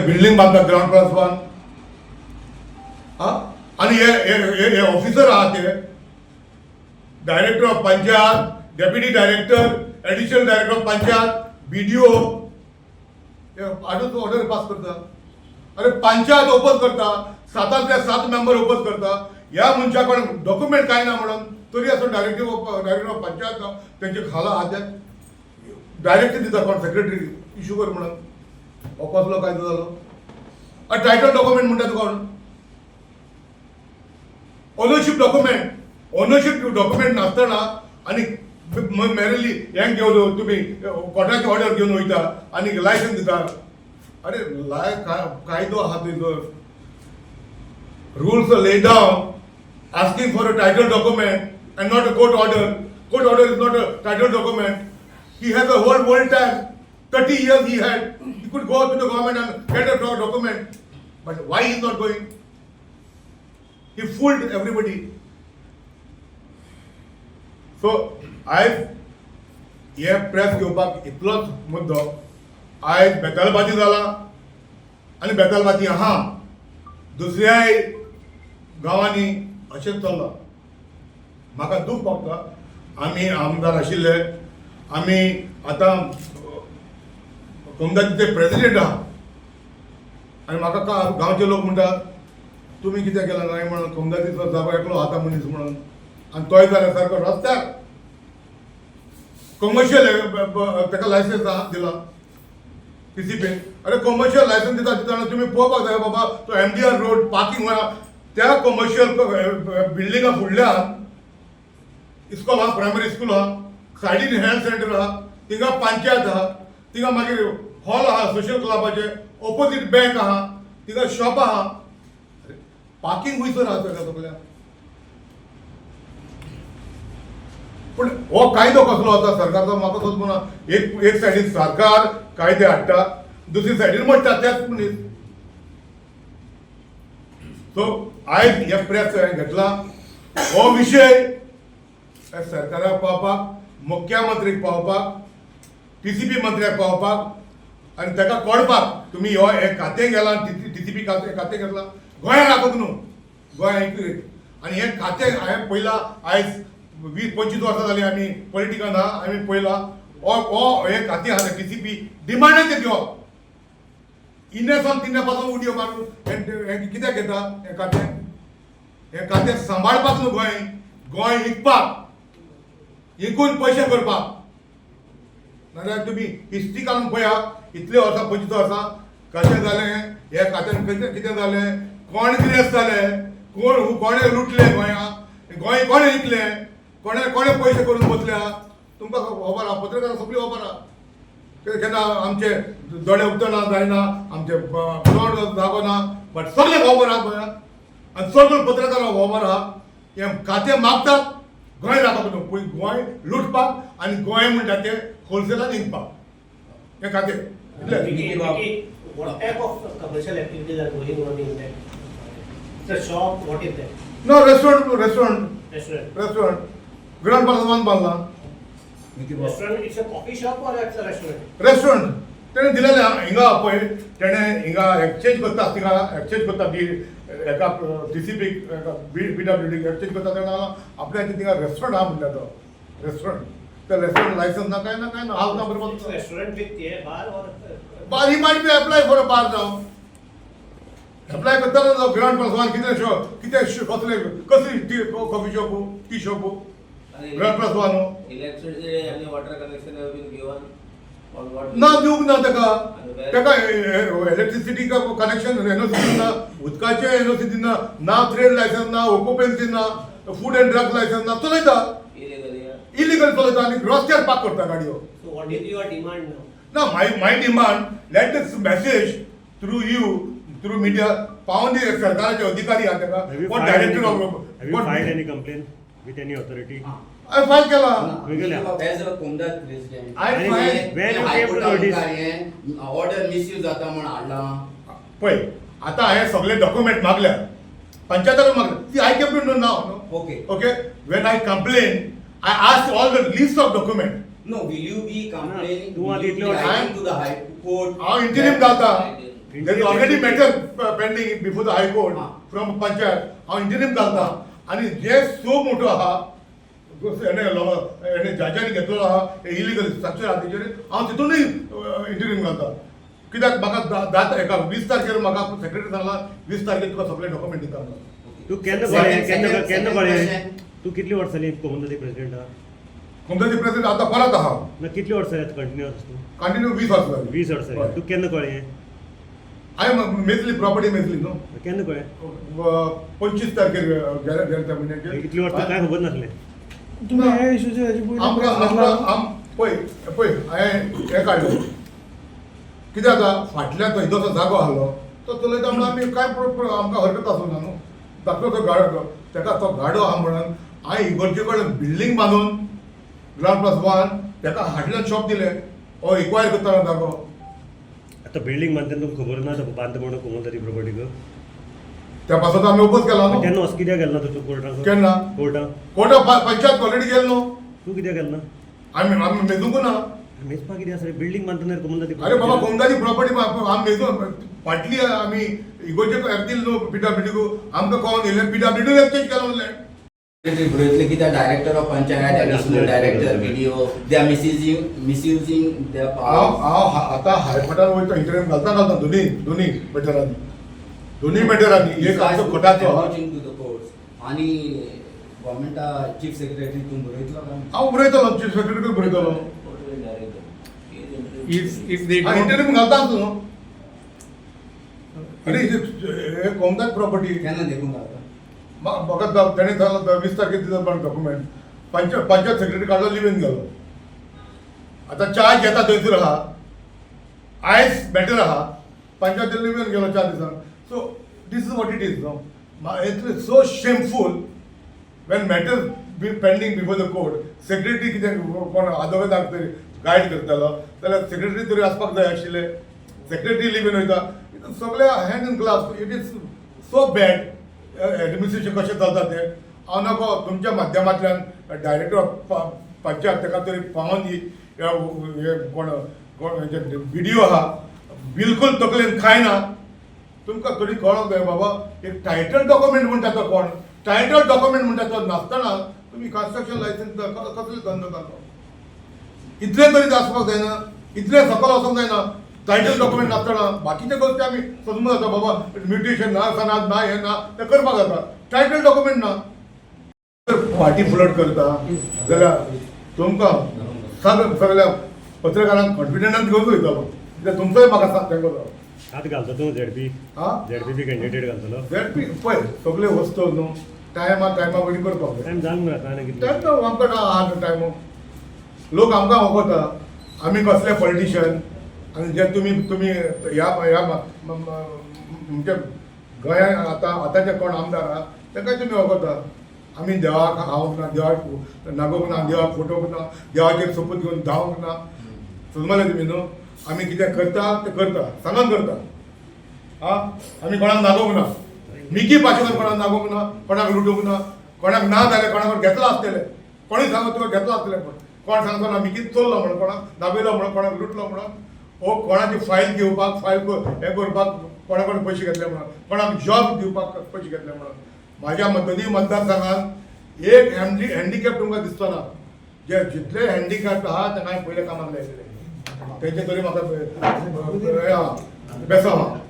Building बांदता ground plus 1. हा, आनी हे हे हे ऑफिसर आहा ते director of panchayat, deputy director, additional director of panchayat, BDO, हे आठूच ऑर्डर पास करता. अरे, पंचायत ओपन करता, सातांतल्या सात मेंबर ओपन करता. ह्या मनशा कडेन डॉक्युमेंट कांय ना म्हणून तरी आसून डायरेक्टर ऑफ पंचायत तेंचे खाला आहा ते डायरेक्ट दिता कोण सेक्रेटरी इशू कर म्हणून. हो कसलो कायदो जालो? टायटल डॉक्युमेंट म्हणटा तुका कोण? ओनरशीप डॉक्युमेंट, ओनरशीप डॉक्युमेंट नासतना आनी मेरली हें घेवन तुमी कोर्टाची ऑर्डर घेवन वयता आनी लायसन्स दिता. अरे, लाय कायदो आहा थंयसर. Rules lay down asking for a title document and not a court order. Court order is not a title document. He has a whole world time. 30 years he had. He could go to the government and get a document. But why he is not going? He fooled everybody. So, आयज हे press घेवपाक इतलोच मुद्दो. आयज बेतालबाती जाला आनी बेतालबाती आहा, दुसऱ्याय गांवांनी अशेंच चल्लां. म्हाका दूख भोगता. आमी आमदार आशिल्ले, आमी आतां कोमदाचे प्रेसिडेंट आहा आनी म्हाका गांवचे लोक म्हणटा, तुमी कितें केलां काय म्हणून, कोमदातीचो जागो एकलो आता मनीस म्हणून. आनी तोय जाल्यार सारको रस्त्यार कमर्शियल ताका लायसन्स आहा दिला टीसीपीन. अरे, कमर्शियल लायसन्स दिता दितना तुमी पळोवपाक जाय बाबा, तो एमडीआर रोड पार्किंग आहा. त्या कमर्शियल बिल्डिंगा फुडल्यान इस्कॉल आहा, प्रायमरी स्कूल आहा, सायडीन हेल्थ सेंटर आहा, थिंगा पंचायत आहा, थिंगा मागीर हॉल आहा सोशल क्लबाचे, ओपोजीट बँक आहा, थिंगा शॉप आहा. पार्किंग खुंयसर आहा ताका सगळ्या? पूण हो कायदो कसलो आसा सरकारचो, म्हाका समजना. एक एक सायडीन सरकार कायदे हाडटा, दुसरी सायडीन म्हणटा त्याच मनीस. सो आयज हे प्रेस हांवें घेतला, हो विशय सरकाराक पावपाक, मुख्यमंत्रीक पावपाक, टीसीपी मंत्र्याक पावपाक आनी ताका कळपाक तुमी हो हें खातें गेलां, टीसीपी खातें, खातें घेतलां गोंयांत राखूंक न्हू, गोंया. आनी हें खातें हांवें पयलां, आयज 20-25 वर्सां जालीं आमी पॉलिटिकान आहा, आमी पयलां हो हो हें खातें आहा टीसीपी डिमांडाचेर घेवप. इन्नेसान तिन्या पासून उडयो मारून हें कित्याक घेता हें खातें? हें खातें सांबाळपाक न्हू, गोंय गोंय विकपाक, विकून पयशे करपाक. नाजाल्यार तुमी हिस्ट्री काडून पळया, इतले वर्सां, 25 वर्सां कशें जालें हे खात्यान, कशें कितें जालें, कोण गिरेस्त जाले, कोण कोणें लुटले गोंया, गोंय कोणें विकलें, कोणें कोणें पयशे करून बसल्या, तुमकां खबर आहा. पत्रकार सगळी खबर आहा. केन्ना आमचे दोळे उगतना जायना, आमचे तोंड जागोना, बट सगळे खबर आहा गोंयांत आनी सगळे पत्रकार खबर आहा. हे खातें मागतात गोंय राखप न्हू, पळय गोंय लुटपाक आनी गोंय म्हणटा ते होलसेलान विकपाक हें खातें इतलें. Vicky, Vicky, what type of commercial activities are going on in that? It's a shop, what is that? No, restaurant, restaurant. Restaurant. Restaurant, ground plus one बांदला. Restaurant, it's a coffee shop or it's a restaurant? Restaurant तेणें दिलेलें हिंगा. पळय, तेणें हिंगा exchange करता, थिंगा exchange करता ती एका टीसीपीक, एका बी पीडब्ल्यूडीक एक्सचेंज करता. तेणें आपल्याचे थिंगा रेस्टॉरंट आहा म्हणटा तो रेस्टॉरंट. त्या रेस्टॉरंट लायसन्स ना, काय ना, काय ना, हांव ना बरोबर. It's a restaurant with a bar or? Bar, he might be apply for a bar now. Apply करताना ग्राउंड प्लस 1 कितें शॉप, कितें कसले कसली tea, coffee shop, tea shop, ground plus 1. Electricity आणि water connection have been given on what? ना, दिवंक ना ताका. ताका इलेक्ट्रिसिटी कनेक्शन एनओसी दिना, उदकाचें एनओसी दिना, ना ट्रेड लायसन्स ना, ओकुपेन्सी ना, फूड अँड ड्रग लायसन्स ना. चलयता. Illegally, yeah. Illegal चलयता आनी रस्त्यार पार्क करता गाडयो. So what is your demand now? ना, my demand, let this message through you, through media पावन दी सरकाराचे अधिकारी आहा ताका. Have you कोण filed director any, of have you filed any complaint with any authority? हांवें फायल केला. वेगळ्या. As a comunidade president, I आणि file when you came to notice? Order misuse जाता म्हण हाडला. पळय, आतां हांवें सगळे डॉक्युमेंट मागल्या, पंचायताक मागल्या. See, I came to know now, no? Okay. Okay, when I complain, I ask all the list of document. No, will you be complaining? तूं Will you इतलो be writing to the high court? हांव interim घालता. There is already matter pending before the High Court हा. From panchayat. हांव interim घालता आनी जे so मोटो आहा, हेणे जाजांनी घेतलेलो आहा, इलिगल स्ट्रक्चर आहा तेजेर हांव तितूनय इंटरीम घालता. कित्याक म्हाका 10 एका 20 तारखेर म्हाका सेक्रेटरी सांगला, 20 तारखेर तुका सगळे डॉक्युमेंट दिता म्हणून. तूं केन्ना कळ्ळें? केन्ना Second- केन्ना second कळ्ळें? question. तूं कितली वर्सां जाली कोमुनिदादी प्रेसिडेंट आहा? कोमताची प्रेसिडेंट आतां परत आहा. ना, कितली वर्सां जाली कंटिन्युअस तूं? कंटिन्यू 20 वर्सां जाली. 20 वर्सां जाली. तूं केन्ना कळ्ळें? हांवें मेजली, प्रॉपर्टी मेजली न्हू. केन्ना कळ्ळें? 25 तारखेर गेल्या गेल्या म्हयन्याचेर. इतली वर्सां काय खबर नासलें? तुम्ही ह्या इशूचे हेजे पयलीं आमकां आमकां आम पळय पळय, हांवें हें काडलें. कितें जाता, फाटल्यान तो इदोसो जागो आहलो, तो चलयता म्हणून आमी कांय आमकां हरकत आसूं ना न्हू. धाकटो तो गाडो, तेका तो गाडो आहा म्हणून हांवें इगर्जे कडेन बिल्डींग बांदून ग्रावंड प्लस वन तेका हाडल्यान शॉप दिलें. हो इक्वायर करतालो जागो. आतां बिल्डींग बांदतना तुमकां खबर ना तो बांदता म्हणून कोमुनिदादी प्रॉपर्टीक? त्या पासत आमी ओपोज केला न्हू. तेन्ना असो कित्याक गेलो ना तूं कोर्टाक? केन्ना? कोर्टाक. कोर्टा पंचायत ऑलरेडी गेलो न्हू. तूं कित्याक गेलो ना? आमी आमी मेजूंक ना. मेजपा कितें आसा रे? बिल्डींग बांदतना कोमुनिदादी. अरे बाबा, कोमदाची प्रॉपर्टी आमी मेजू फाटली आमी इगोर्जे दिली न्हू पीडब्ल्यूडीक. आमकां कळोन येयलें, पीडब्ल्यूडी एक्सचेंज केलो म्हणलें. बरयतले कित्याक director of panchayat, additional director, BDO, they are misusing their हांव पावर. हांव आतां हायकोर्टान वयता, इंटरव्यू घालता घालता दोन्ही दोन्ही मॅटरांनी, दोन्ही मॅटरांनी. एक आमचो कोर्टाचो आहा. टू the courts आणि गव्हर्मेंटा चीफ सेक्रेटरी तूं बरयतलो काय? हांव बरयतलो, chief सेक्रेटरीकूय बरयतलो. Court will direct them. He is interim. If they हांव don't, interim घालताच न्हू. आनी हे कोमदाच प्रॉपर्टी. केन्ना देखूंक घालता? म्हाका तेणें सांगलां 20 तारखेर दिता पण डॉक्युमेंट. पंचायत सेक्रेटरी काडलो, लिव्हीन गेलो. आतां चार्ज येता थंयसर आहा, आयज मॅटर आहा, पंचायत लिव्हीन गेलो 4 दिसांक. So this is what it is न्हू. It's so shameful when matter be pending before the court. Secretary कितें कोण आदवोगादाक तरी गायड करतालो जाल्यार सेक्रेटरी तरी आसपाक जाय आशिल्ले. सेक्रेटरी लिव्हीन वयता. सगळे hand in glove. It is so bad administration कशें चलता तें. हांव नको तुमच्या माध्यमांतल्यान डायरेक्टर ऑफ पंचायत ताका तरी पावोन दी. हे कोण कोण बिडिओ आहा, बिलकूल तकलेन खायना. तुमकां थोडी कळोंक जाय बाबा, एक टायटल डॉक्युमेंट म्हणटा तो कोण, टायटल डॉक्युमेंट म्हणटा तो नासतना तुमी कन्स्ट्रक्शन लायसन्स कसले धंदो जालो? इतलें तरी आसपाक जायना, इतलें सकल वचोंक जायना. टायटल डॉक्युमेंट नासतना बाकीच्या गोश्टी आमी समजून जाता बाबा, म्युटेशन ना, सनाद ना, हें ना, तें करपाक जाता. टायटल डॉक्युमेंट ना. पार्टी फ्लड करता जाल्यार तुमकां सगळ्या पत्रकारांक कॉन्फिडंटान घेवन वयतलो, कित्याक तुमचोय म्हाका सांग तें. हात घालता तूं झेडपी? हा. झेडपी बी कॅन्डिडेट घालतलो? झेडपी पळय, सगळे वस्तू न्हू टायमा टायमा वयली करपाक जाय. टायम जाल मरे आतां आनी कितलो? टायम तो आमकां आहा टायम. लोक आमकां वखता आमी कसले पॉलिटिशियन. आनी जे तुमी तुमी ह्या ह्या म्हणजे गोंयांत आतां आतांचे कोण आमदार आहा तांकां तुमी वखता. आमी देवाक हांवक ना, देवाक नागोवंक ना, देवाक फटोवंक ना, देवाचेर सोपूत घेवन धांवंक ना. समजले तुमी न्हू? आमी कितें करता तें करता, सांगून करता. आं, आमी कोणाक नागोवंक ना, मिकी पाशेन कोणाक नागोवंक ना, कोणाक लुटूंक ना, कोणाक ना जाल्यार कोणाक घेतला आसतलें. कोणूय सांगत तुका घेतला आसतलें म्हण, कोण सांगतो ना मिकीन चोरलो म्हणून, कोणाक दाबयलो म्हणून, कोणाक लुटलो म्हणून, ओ कोणाची फायल घेवपाक, फायल हें करपाक कोणा कोण पयशे घेतले म्हणून, कोणाक जॉब दिवपाक पयशे घेतले म्हणून. म्हाज्या दोनी मतदारसंघात एक हँडिकॅप तुमकां दिसचो ना. जे जितले हँडिकॅप आहा तांकां हांवें पयले कामाक लायलेले, तेंचे तरी म्हाका हें आहा, बेसांव आहा.